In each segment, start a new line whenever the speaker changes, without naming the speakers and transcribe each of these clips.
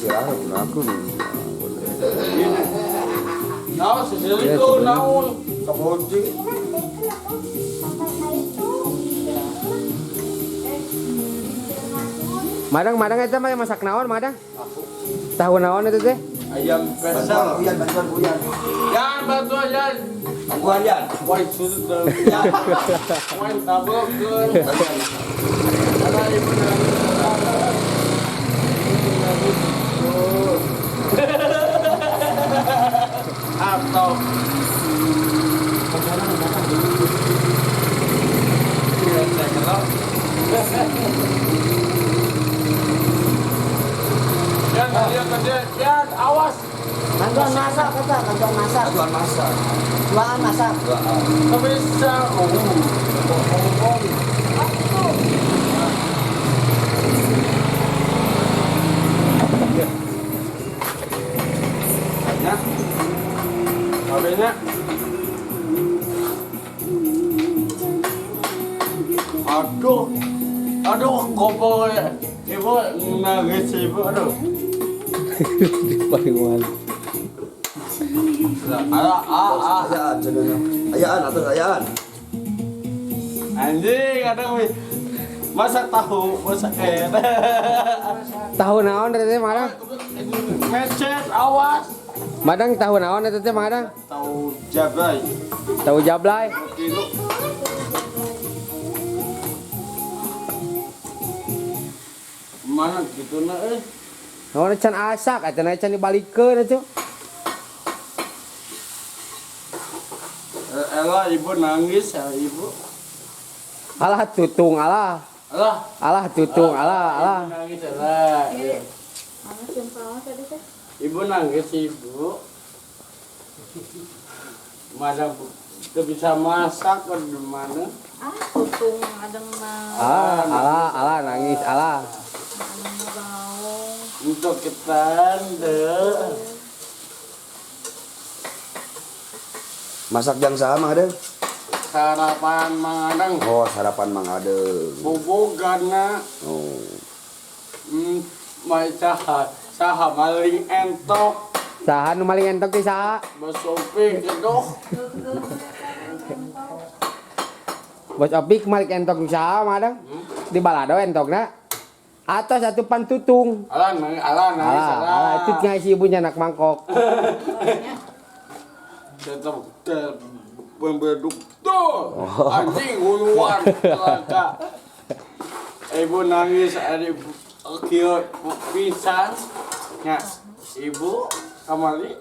Sirah aku nih.
Naon sisiliko naon kaboji.
Madang eta mah masak naon, Madang? Tahu naon itu teh?
Ayam pesel.
Bantuan bantuan Buyan.
Yan bantuan yan.
Bantuan Yan.
Woi sudut dalam. Woi tabokkeun. Ada ibu nangis. Atau Yan, yan, yan, awas.
Bantuan masak kata, bantuan masak.
Bantuan masak.
Duaan masak.
Duaan.
Bisa. Oh, ya. Habisnya. Aduh, aduh, kompor ibu nangis ibu, aduh.
Paling malu.
Alah, ah, ah.
Ayaan sebenarnya. Ayaan atau ayaan.
Anjing, kadang masak tahu, masak kayak.
Tahu naon eta teh, Madang?
Mencet, awas.
Madang tahu naon eta teh, Madang?
Tahu jablay.
Tahu jablay.
Kilo. Mana gitu na eh.
Naon can asak, eta na can dibalikeun atuh.
Elah ibu nangis ya ibu.
Alah tutung alah.
Alah.
Alah tutung alah alah.
Ibu nangis alah.
Tadi teh?
Ibu nangis ibu. Mana bu bisa masak atau gimana?
Ah, tutung adeng mah.
Ah, alah alah nangis alah.
Untuk kita deh.
Masak jang sama ada?
Sarapan Mang Adeng.
Oh, sarapan Mang Adeng.
Bobogana.
Oh.
Mai saha, saha maling entok.
Saha nu maling entok teh saha?
Bos Opik gedoh.
Bos Opik maling entok saha Madang? Di balado entokna. Atau satu pantutung.
Alah nangis, alah nangis,
Alah, alah itu ngasih ibunya anak mangkok.
Tetap pembeduk tuh. Anjing huluan celaka. Ibu nangis ada kieu pisan. Nya, ibu kamali.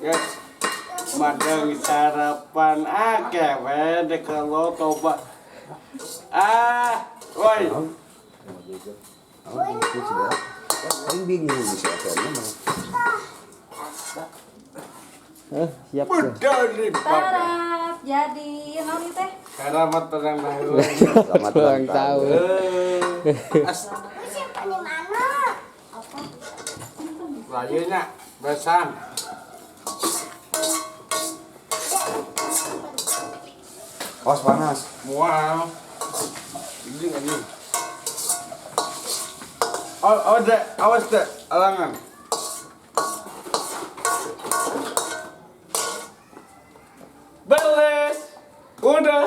Yes. Madang sarapan akeh we dek kalau toba. Ah, woi.
Paling bingung si Aten mah.
Siap.
Tarap, jadi naon teh?
Selamat ulang tahun.
Selamat
ulang tahun.
Siapa di mana?
Apa?
Layunya besan.
Awas panas.
Wow. Ini ini. Oh, oh dek, awas dek, alangan. Beres. Udah.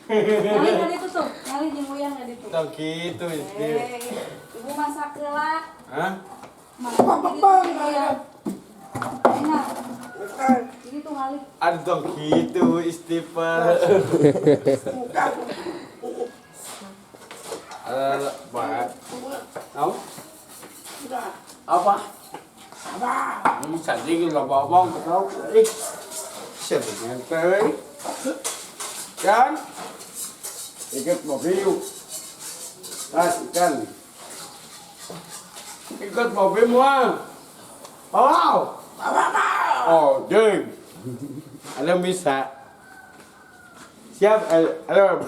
Ngali ngali itu tuh, ngali jeung uyang ngali itu.
Tuh gitu itu.
Ibu masak heula.
Hah?
Masak gitu ya. Enak. Ini tuh ngali.
Aduh gitu istighfar. Tahu? Apa? Apa? Bisa jadi lo ngomong kau. Ih. Siapa nyantai? Kan? Ikut mobil. Tas ikan. Ikut mobil muang. Wow. Oh, jeng. Ada bisa. Siap, ada.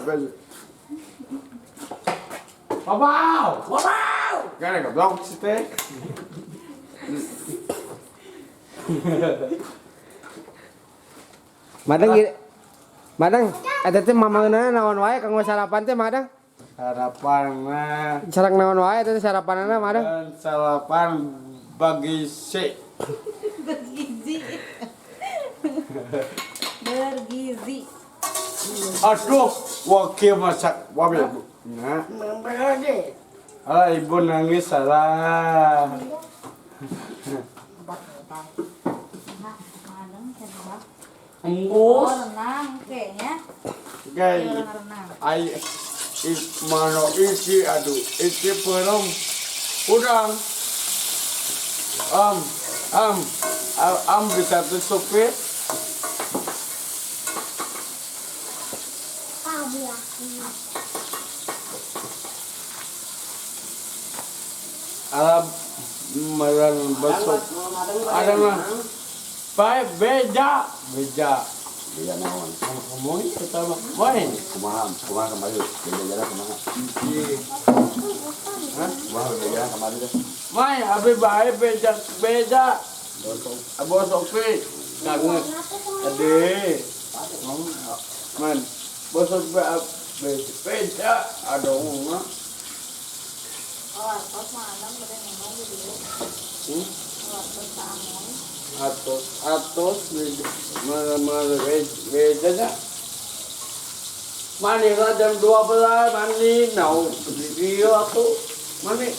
Wow, wow. Kan ada goblok sih teh.
Madang, madang, eta teh mamaeunana naon wae kanggo sarapan teh madang?
Sarapan
Sarang naon wae teh sarapanana mah Adeng?
Dan sarapan bagi si.
Bergizi. Bergizi.
Aduh, wakil masak wabil. Nah. Alah, ibu nangis salah.
Nah, Adeng hebat. Oh,
Embus.
renang kayaknya.
Guys,
Iya, renang.
ai mano isi aduh, isi belum udang. Am, am, am bisa tutupi. Alam meran besok. Ada mah. Baik beja, beja.
Beja naon?
Ngomongin kita mah. Main.
Kumaha, kumaha kemarin? Beja jalan kumaha?
Hah?
Kumaha beja jalan kemarin teh?
Main, abi baik beja, beja. Bos Opi, kangen. Ade. Man, bos Opi beja, aduh mah.
Oh, artos mah Adeng udah ngomong di dulu. Artos tak amoy.
Atos, atos, mana mana beja nya. Mandi lah jam 12 mandi, nau video aku mandi.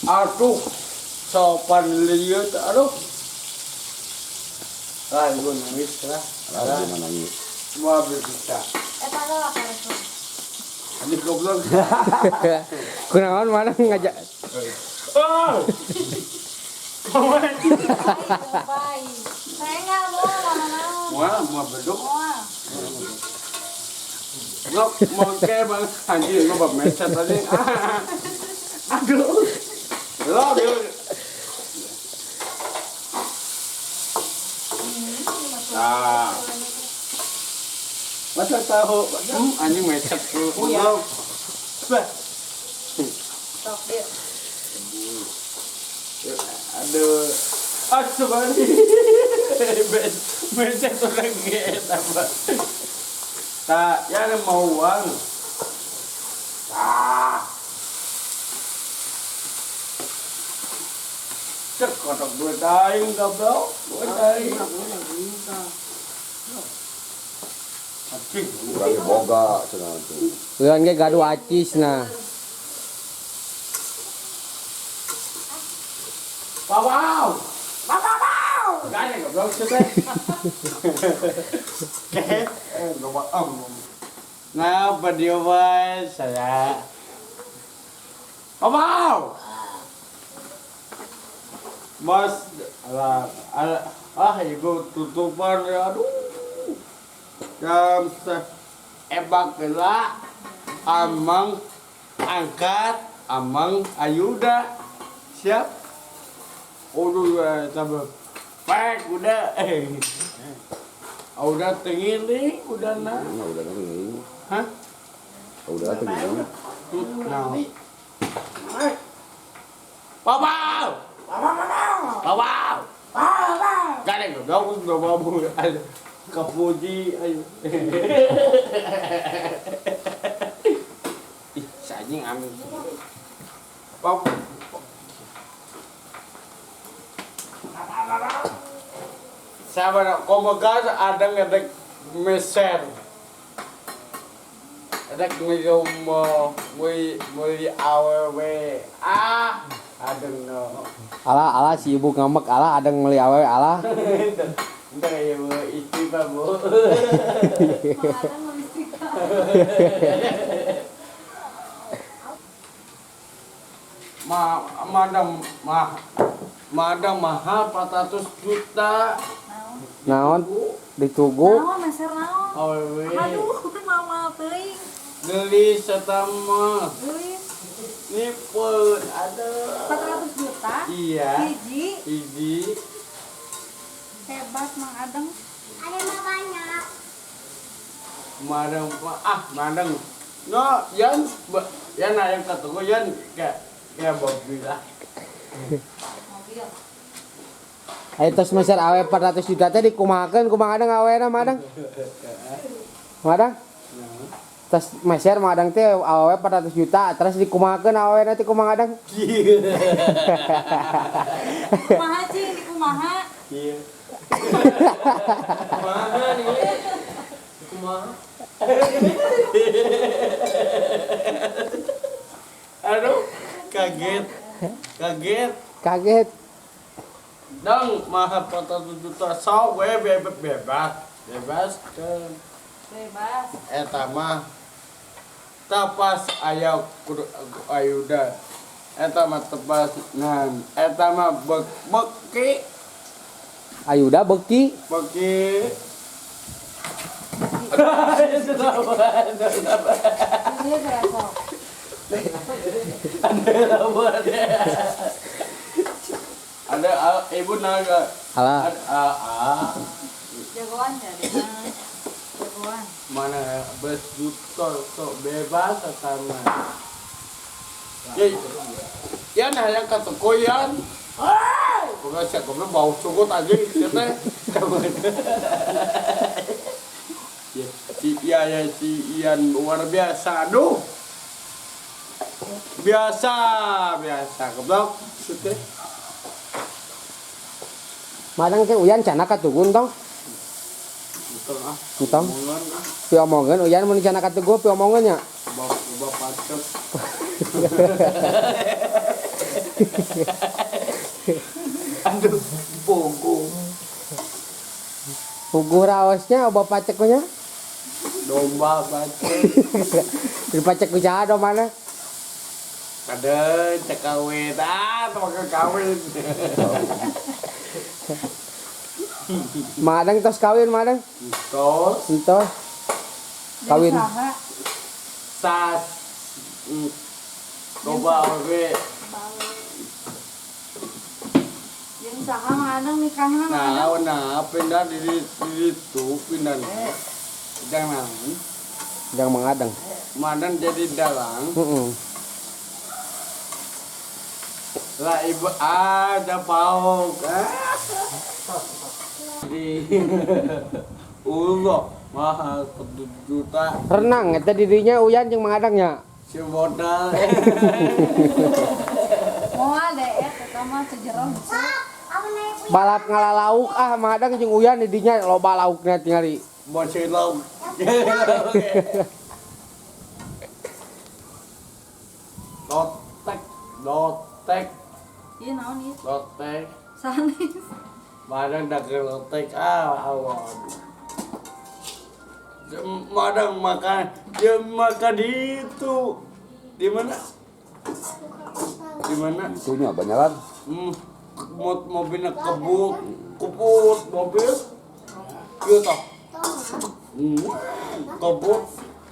Aduh, sopan liut, aduh. Ah, ibu nangis lah.
Alah, ibu nangis.
Semua bisa.
Tanggal apa itu?
Ini goblok.
Kunaon mana ngajak?
Oh. Kawan.
Bye. Saya nggak mau mana-mana.
Wah, mau beduk.
Mau.
Lo mau kayak bang anjing lo bang meset tadi. Aduh. Lo dia. Nah. Masa tahu, anjing meset tuh. Iya. Bah.
Sok dia.
Aduh. Aduh, meset orang gitu apa. Tak, ya mau uang. Ah. Cek kotak duit aing goblok, duit aing. Anjing.
Urang ge boga cenah tuh.
Urang ge gaduh acis nah.
Wow. Wow. Gak ada goblok sih teh. Kayak goblok om. Nah, berdua saya. Wow. Mas, alah, alah, ah ibu tutupan ya, aduh. Jam ebak gelak, amang angkat, amang ayuda, siap. Udah tambah pek udah, udah tengiling, udah nah.
Udah tengiling.
Hah?
Udah tengiling.
Nah. Wow. Wow. Wow. Gak ada goblok, goblok. Kepuji ayo. Ih, anjing amin. Pop. Sabar, komogas ada ngedek meser. Ada ngomong mui awewe. Ah, ada no.
Alah, alah si ibu ngambek, alah ada meuli awewe, alah.
Entar ya bu, istri pak bu. Ma, madam mahal 400 juta.
Naon ditugu?
Naon meser naon?
Awewe.
Aduh, mama teuing.
Geulis eta mah.
Geulis.
Nipun, aduh.
400 juta?
Iya.
Hiji.
Hiji.
Hebat Mang Adeng.
Ada mah banyak.
Madang ah madang. No, yan yan ayam katuku yan kayak kayak mobil lah.
Mobil.
Ayo tos meser awe 400 juta teh dikumahakeun kumaha adang awena mah adang. Mah adang. Tos meser mah adang teh awe 400 juta terus dikumahakeun awena teh kumaha adang.
Kumaha cing di kumaha?
Iya. Kumaha nih? Kumaha? Aduh, kaget. Kaget.
Kaget.
Dang, mahar 400 juta sok we bebas bebas. Bebas kan.
Bebas.
Eta mah tapas aya kudu ayuda. Eta mah tepas nah eta mah bek beki
Ayuda beki.
Beki.
Dia kerasa.
Ada ibu naga.
Alah.
Ada ah.
Jagoan ya dia. Jagoan.
Mana bes juta sok bebas atau mah. Ya, ya nah yang kata koyan. Pokoknya siapa goblok bau cukup aja gitu teh. Ya, si iya ya si Ian luar biasa. Aduh. Biasa, biasa goblok. Teh.
Madang teh Uyan cana katugun tong.
Entong ah.
Entong.
Omongan ah.
Piomongeun Uyan mun cana katugu piomongeun nya.
Bawa bawa pacet. Aduh, punggung.
Puguh raosnya oba pacek nya.
Domba pacet.
Dipacek ku saha domana?
Ada cek kawin, ah, teman kawin.
Madang tos kawin madang.
Tos,
Entos. Kawin.
Saha?
Sas, domba awe.
Jeung saha madang nikahna
Nah,
madang?
nah, pindah di di itu pindah. Jangan,
Jangan mengadang.
madang jadi dalang.
Heeh.
Lah ibu ada pauk. Ah. Di Allah mahal 1 juta
Renang eta dirinya Uyan jeung mengadangnya.
Si modal.
Moal deh eta mah cejero henteu.
Aku naik punya.
Balap ngalalauk ah mengadang jeung Uyan didinya loba laukna tingali.
Bocelong. Lotek, lotek,
Ieu naon ieu?
Lotek.
Sanes.
Madang dagang lotek ah Allah. Madang makan, dia makan di itu. Di mana? Di mana?
Itunya banyakan.
Mobilnya kebut, kebut mobil. Iya toh. Kebut.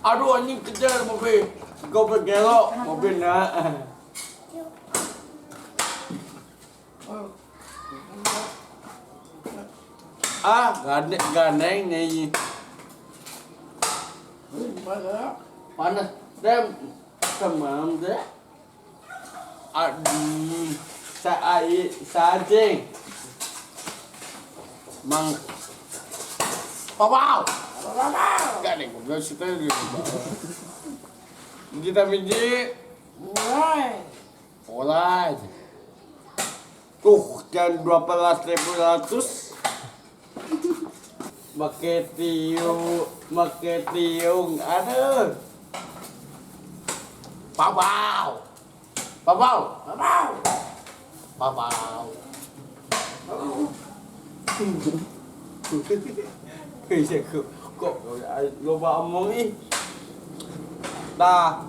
Aduh anjing kejar mobil. Gue gelok mobilnya. Ah, gandeng gandeng nih. Panas. Dem, temam deh. Aduh, saya sajeng. Mang. Papau. Gandeng goblok situ di bawah. Kita biji. Mulai. Tuh, jam 12.100. Make tiung, make tiung, aduh. Papau. Papau. Papau. Papau. Bisa kok loba omong ih. Tah,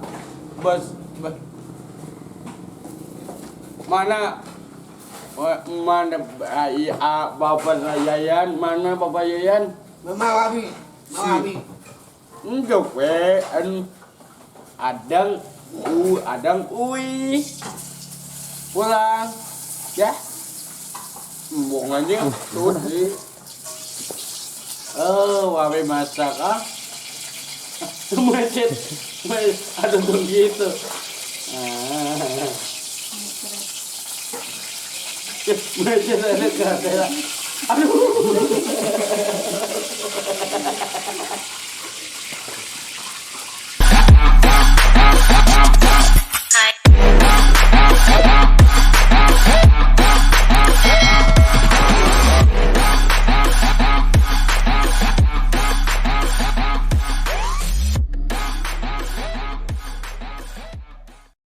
bos, bos. Mana mana iya, Bapak Yayan, mana Bapak Yayan?
Mau abi, mau abi.
Enggak we, an adang u adang ui. Pulang. Ya. Embung aja tuh sih. Oh, wawe masak ah. Macet. Aduh tuh gitu. Ah. Meja ada. Aduh.